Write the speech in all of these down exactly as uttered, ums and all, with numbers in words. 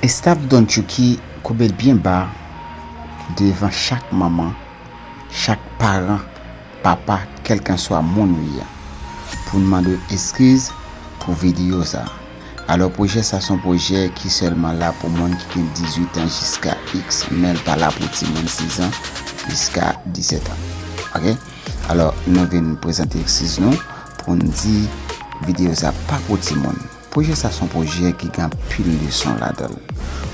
Estaf Don Chucky koube l byen ba devan chak manman, chak paran, papa, kèlkanswa moun ou ye a, pou n mande w eskiz pou videyo sa a. Alò, pwojè sa se yon pwojè ki sèlman la pou moun ki gen dizuit an jiska X, men l pa la pou timoun sis an jiska disèt an. Oke? Alò, nou vin prezante eskiz nou pou n di videyo sa pa pou timoun. Pwojè sa se yon pwojè ki gen anpil leson ladan l.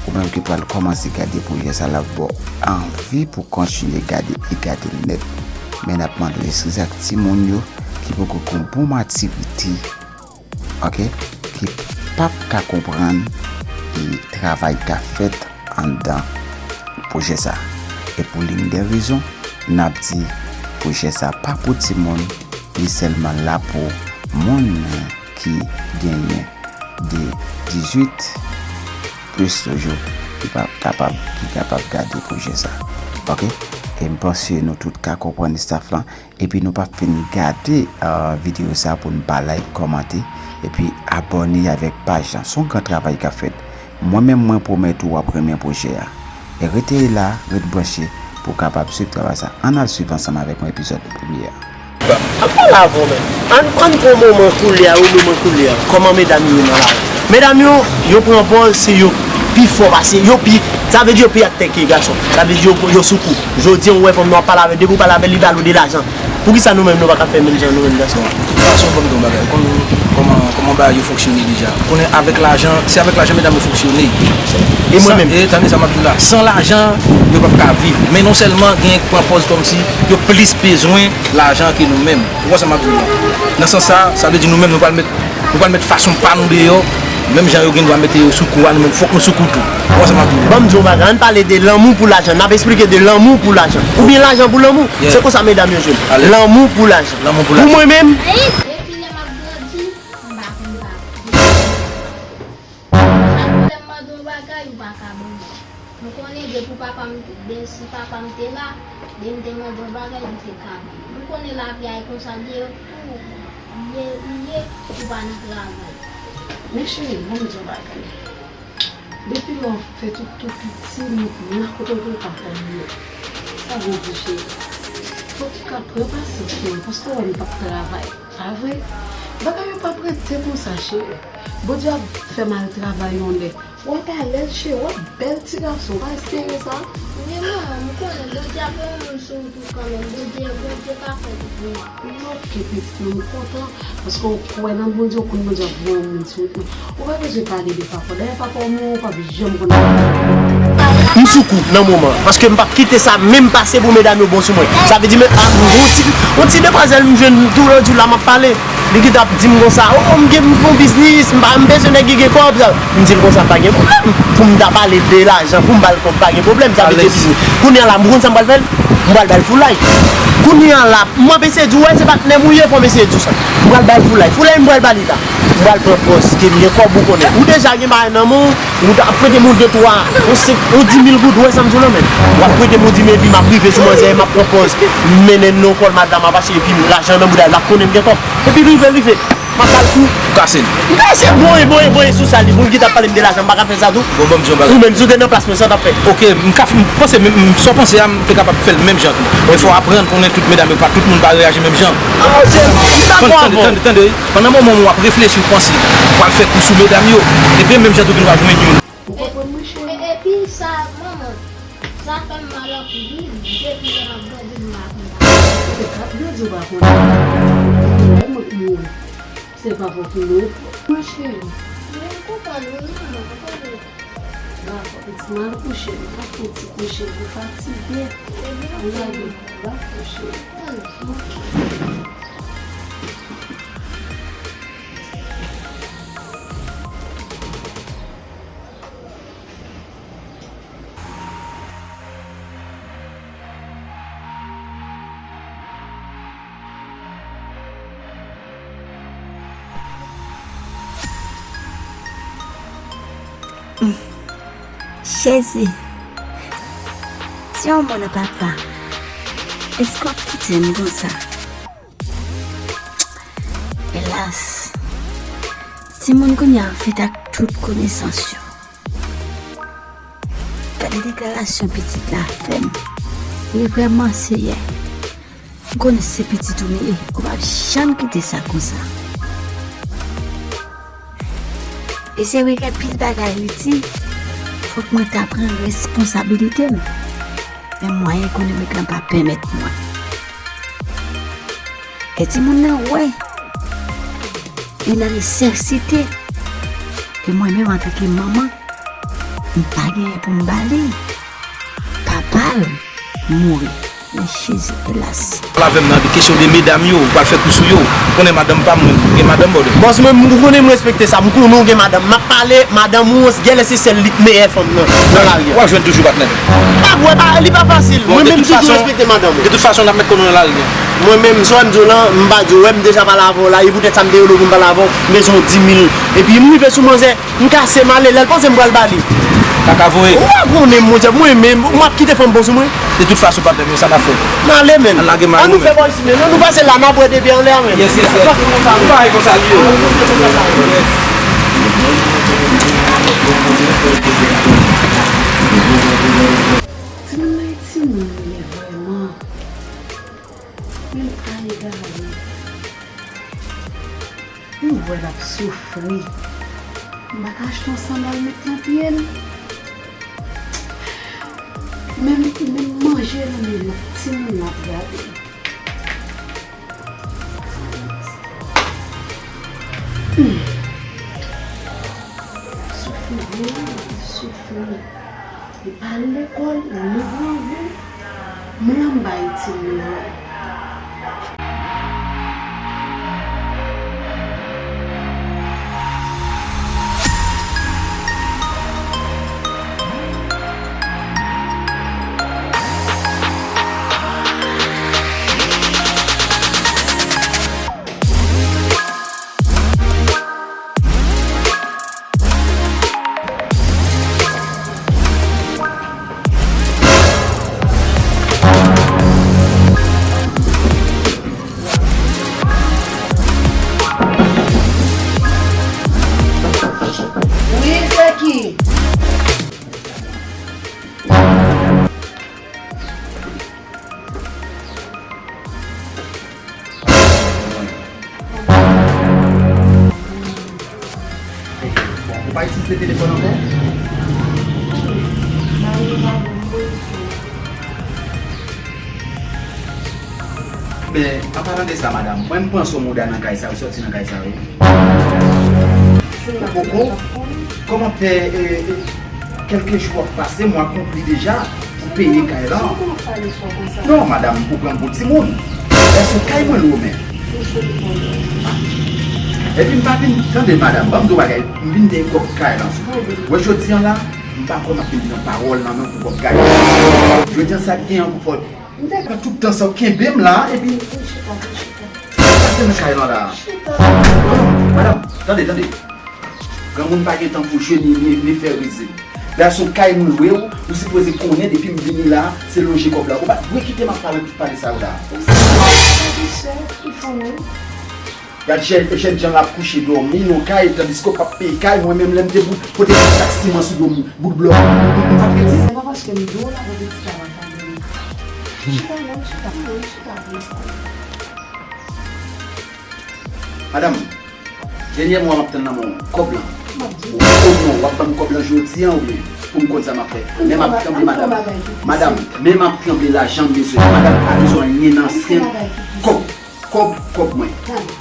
Ou menm ki pral kòmanse gade pwojè sa, l ap ba w anvi pou w kontinye gade e gade l nèt. Men n ap mande w eskiz ak timoun yo ki poko gen yon bon matirite, oke, ki p ap ka konprann e travay k ap fèt anndan pwojè sa. E pou l'une des raisons, n ap di pwojè sa pa pou timoun, li sèlman la pou moun ki genyen de dizuit plis toujou ki pa kapab, ki kapab gade pwojè sa. Oke? E m panse nou tout ka konprann estaf lan. Epi nou p ap fin gade, ah, videyo sa pou n pa like, kòmante, epi abòne avèk paj lan. Se yon gran travay k ap fèt. Mwen menm, mwen pwomèt ou w ap renmen pwojè a. E rete la, ret branche pou w kapab swiv travay sa. Ann al swiv ansanm avèk mwen epizòd premye a. Ap pale avè w menm. Ann, ann pran moman koulye a, yon moman koulye a. Kòman medam yo ye nan lari? Medam yo, yo pran pòz se yo pi fò pase, yo pi, sa vle di yo pi atè ke gason. Sa vle di yo, yo sou kou. Jodi a, ou wè fanm nan w ap pale avè l, depi w pale avè l, li ba l ou de lajan. Poukisa nou menm nou pa ka fè menm jan nou menm gason an? Gason, ban m di w yon bagay, ou konn kòman, kòman bagay yo fonksyone deja. Ou konnen avèk lajan, se avèk lajan medam yo fonksyone. E mwen menm? E tande sa m ap di w la, san lajan, yo p ap ka viv. Men non sèlman gen pran pòz kòmsi yo plis bezwen lajan ke nou menm. Ou wè sa m ap di w la? Nan sans sa, sa vle di nou menm nou pral met, nou pral met fason pa nou deyò, menm jan yo gen dwa mete yo sou kou a, nou menm fòk nou sou kou tou. Ou wè sa m ap di w la? Ban m di w yon bagay, ann pale de lanmou pou lajan. N ap eksplike de lanmou pou lajan. Oubyen lajan pou lanmou. Yeah. Se konsa medam yo jwenn. Alèz. Lanmou pou lajan. Lanmou pou lajan. Pou mwen menm, depi lè m ap grandi, m pa konn pa. Chak lè m mande yon bagay, ou pa ka ban mwen. Nou konnen depi papa m, de, si papa m te la, de m te mande yon bagay, li te ka ban m. Nou konnen lavi a e konsa li ye, pou li ye, li ye, ou pa nan travay. Men cheri, ban m di yon bagay. Depi lè w fèt ou tou piti, m, m nan kote w te pa konn yo. Sa vle di, cheri, fòk ou ka pran pasyans pou mwen, paske w wè m p ap travay. Pa vre? Bagay yo p ap rete konsa, cheri. Bondye ap fè m al travay yon lè. W ap alèz, cheri, w ap bèl ti gason, w pa espere sa? Men manman, m konnen Bondye ap fè yon moun sou ou tou kanmenm. Bondye, Bondye ka fè tout moun. Ok, pitit mwen, m kontan, paske w kwè nan Bondye, w konn Bondye ap voye yon moun sou wout mwen. Ou pa bezwen pale de papa w. Dayè, papa w mouri, w p ap janm konn papa w. M sou kou nan moman an, paske m p ap kite sa menm pase pou medam yo bon sou mwen. Sa vle di, men, a, yon ti, yon ti demwazèl m jwenn tou lòt jou la, m ap pale. Li gentan ap di m konsa, o, m gen, m fè yon biznis, m pa, m bezwen nèg ki gen kòb, sa. M di l konsa, pa gen pwoblèm. Pou m ta pale de lajan, pou m ba l kòb, pa gen pwoblèm, sa vle di biznis. Kounye a la, m konn sa m pral fè l? M pral ba l foulay. Kounye a la, m ap eseye di w, wè, se patnè m ou ye, fò m eseye di w sa. M pral ba l foulay. Foulay m pral ba li la. M pral pran pòz ke m gen kòb, ou konnen. Ou deja gen bagay nan men w, ou ta ap prete m yon de twa, yon senk, yon di mil goud, ou wè sa m di w lan, men. W ap prete m yon di mil, epi m ap rive sou manzè, m ap pran pòz, m mennen l nan kòl madanm ap achte, epi lajan nan bouda l, l ap konnen m gen kòb. Epi rive, rive. M ap ba l kou. Ou kase l. M kase l, boye, boye, boye sou sa li. Pou l ki t ap pale m de lajan, m pa ka fè sa tou. Bon, ban m di yon bagay. Ou menm, si w te nan plas mwen, sa w t ap fè? Ok, m ka, m panse, men, m, sa w panse a, m te kapab fè l menm jan tou. Men fò w aprann konnen tout medam yo pa, tout moun pa reyaji menm jan. Ah, ok, m dakò avè w. Tande, tande, tande. Pandan moman w ap reflechi, w panse, w pral fè kou sou medam yo, ebyen menm jan tou vin w ap jwenn youn. Ou konprann mwen, cheri? E, epi sa, manman, sa fè m mal anpil, wi, depi lè m ap grandi, m pa konn pa. Se kat de di w pa konn. Ou wè mwen k mouri. Se pa pou ki mouri. Mwen, cheri. Mwen konprann, wi, manman, m konnen. Dakò, pitit mwen, al kouche, m ap fè ti kouche, ou fatige. Ebyen, ok. Ou lage, dakò, cheri. Konn. Ok. Jezi, si yon moun papa, èske w ap kite m konsa? Elas, timoun kounye a fèt ak tout konesans yo. Deklarasyon pitit la fè m. Li vrèman seyè. M konnen se pitit ou m ye, ou p ap janm kite sa konsa. E se vre gen pil bagay li di, fòk mwen ta pran responsabilite m. Men mwayen ekonomik lan pa pèmèt mwen. E timoun nan wè, li nan nesesite. E mwen menm antanke manman, m pa genyen pou m ba li. Papa l mouri. Men Jezi, elas. Pale avè m nan de kesyon de medam yo, ou pral fè kou sou yo. Ou konnen madanm pa m, mwen gen madanm bòdè. Bòs mwen, ou konnen m respekte sa, m konnen w gen madanm. M ap pale, madanm ou, gèlè se sèl li k meyè fanm nan, nan lari a. W ap jwenn toujou patnè. Pa vre, pa, li pa fasil. Bon, mwen menm toujou respekte madanm mwen. De tout fason, n ap met kò nou nan lari a. Mwen menm, sa w wè m di w lan, m pa di w, wè m deja pale avè w la, e poutèt sa m te rele w pou m pale avè w, m bezwen w di mil. Epi m rive sou manzè, m kase m ale, lè l poze m pral ba li. Kaka voye. Ou pa konnen m, monchè, mwen menm, m ap kite fanm pran sou mwen. De tout fason, patnè m, sa n ap fè. N ale, menn. Ann lage may nou, menn. An nou fè bò isi, menn. An nou pase la, n ap wè depi anlè a, menn. Yes, yes, yes. Ou pa gen konsa li ye. Yes. Timoun nan e timoun li ye vrèman. Men l pa egare. M wè l ap soufri. M pa ka achte yon sandal met nan pye l. Menm, menm manje nan men l, timoun nan ap gade. Hmm. Soufri vre, soufri. Li pa al lekòl, li grangou. M lan m pa itil li vre. Wi, se ki? Ou pa itilize telefòn ankò? Men, an palan de sa, madanm, mwen m pran sou mouda nan kay sa, ou sòti nan kay sa, wi. Ou poko? Kòman fè, e, e, kèlke jou ap pase, mwa konpli deja, pou peye kay lan? Non, madanm, ou pran m pou timoun. Èske kay mwen lwe w menm? Epi m pa vin, tande, madanm, ban m di w bagay, m vin dèyè kòb kay lan sou. Wè, jodi an la, m pa kwè m ap vin pran pawòl nan men w pou kòb kay. Jodi an, sa k gen an pou fò. M te pran tout tan sa w kenbe m la, epi. Vin chita, vin chita. Sa k pase nan kay lan la? Chita. Non, madanm, tande, tande. Granmoun pa gen tan pou jwe ni, ni, ni fè rizib. La se yon kay moun lwe w, ou sipoze konnen depi m vini la, se lonje kòb la. Ou pa t dwe kite m ap pale tout pale sa yo la. Ou se yon pwofesè ki fanmi. Gad jèn, jèn jan l ap kouche dòmi nan kay, tandiske w p ap peye kay, mwen menm lè m te bout, pote bout sak siman sou do m, bout blòk, m, m, m t ap redi. Se pa paske m di w la pou pitit la pa ka dòmi. Chita non, chita non, chita pou sa. Madanm, dènyè mwa m ap tann nan men w, kòb lan. M ap di w. Ou, ou non, w ap ban m kòb lan jodi an oubyen pou m konn sa m ap fè. Men m ap tranble, madanm. Madanm, men m ap tranble, lajan m bezwen. Madanm pa bezwen anyen nan ansyen kòb, kòb, kòb mwen. Tande,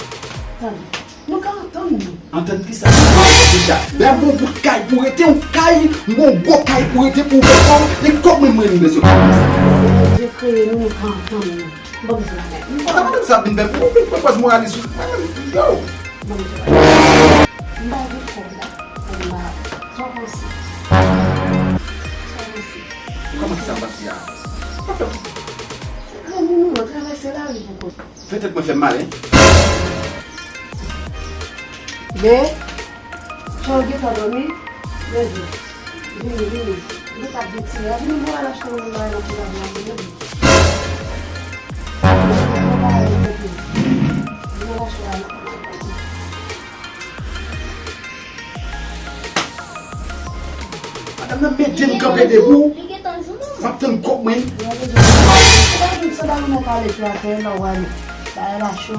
tande. Nou ka antann nou. Antann ki sa? Deja, lè m gon bout kay pou rete, yon kay, m gon gwo kay pou rete pou w fè kòb, e kòb mwen, mwen, m bezwen kòb sa. Bondye kreye nou, nou ka antann nou. Ban m di w bagay. Madanm, madanm sa vin fè pou ou vin pran pòz moralis ou. Madanm, yo. Ban m di w bagay. M pa gen kòb la. Kòb la. Sa w panse? Sa w panse? Kòman ki sa w panse a? Pa fè. Se granmoun ou an, travèse lari pou kont. Fè tèt mwen fè m mal, en. Men, jan w gentan dòmi, men vini, vini, vini. Ou gentan ap vin tire a, vini m al achte yon bagay nan kou lavi a pou nou. Vin al achte bagay nan kou lavi a. Madanm nan mete m kanpe debou. M ap tann kòb mwen. Ou pa jwenn sandal ou nan pale pye atè la, ou ale. Bagay la cho.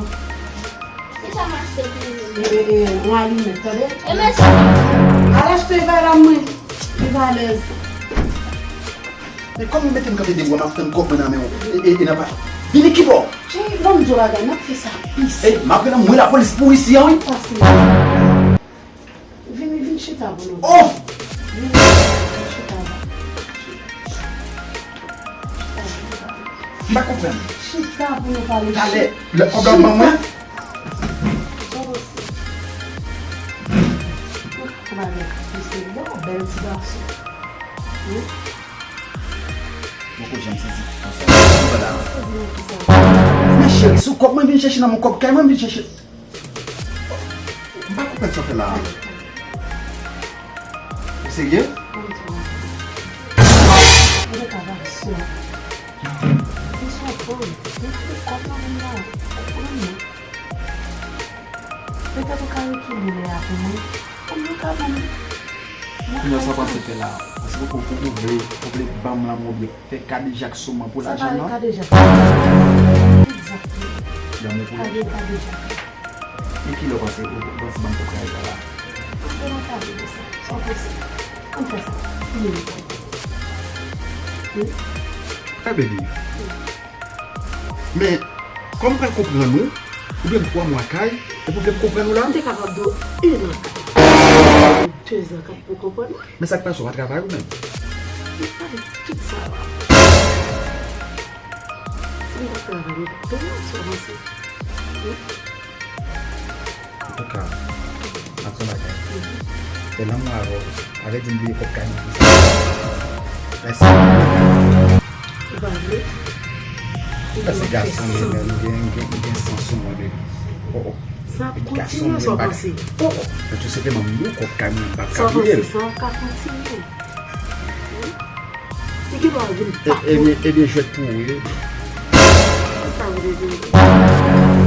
Ki sa m achte pou ou? E, e, e, yon alimèt, tande? E men sa. Al achte bagay la mwen. Viv alèz. Men kòman w mete m kanpe de bwa, m ap tann kòb mwen nan men w. E, e, e nan pa. Vini kibò? Cheri, ban m di w bagay, n ap fè sa pis. Ey, m ap rele mwen lapolis pou isi a, wi. Pase. Vini, vin chita pou nou. Oh! Vin, vin chita la. M pa konprann. Chita pou nou pale. Talè, lè kòb la ban mwen. Chita. Ou ka pale. Misye bon, bèl ti gason. Wi. Mwen ko janm sezi konsa. Men cheri, sou kòb mwen vin chèche nan mon kòb kay mwen vin chèche. M pa konprann sa w fè la a. Ou serye? Petèt ou ka rekile lè a pou mwen. Ou ka ban m. Kounye a sa w panse fè la a? Paske ou, ou, ou vle, ou vle ban m lanmou oubyen fè kadejak sou mwen pou lajan nan? Sa pa kadejak. Egzakteman. Lanmou pou lajan. Kadejak. E kilè w panse, ou panse ban m kòb kay la la? Antre nan kay ou sa. Sa w panse? Ann fè sa. Fini li. Wi. Hey, baby. Men, kòm m pral konprann ou, ou gen twa mwa kay, epi ou vle m konprann ou la? M te kapab di w, e nan kay. Dezan k ap pou konprann mwen. Men sa k pase, w pa travay ou menm? M pale tout sa la. Si m t ap travay, mwen t ap peye w, sa w panse? Wi. Antouka, m ap di yon bagay. Fè lanmou avè w. Avè di m bliye kòb kay mwen pou sa. Mèsi. Ou pa vle? Paske gason li menm, li gen, li gen, li gen san sou mwen, baby. Oh, oh. Sa ap kontinye, sa w panse? Oh, oh. Men tou senpleman, m bliye kòb kay mwen, m pa ka bliye l. Sa w panse? Sa ap ka kontinye. Wi. Li gen dwa vin pa. Ebyen, ebyen, jwèt pou ou, wi. Sa vle di.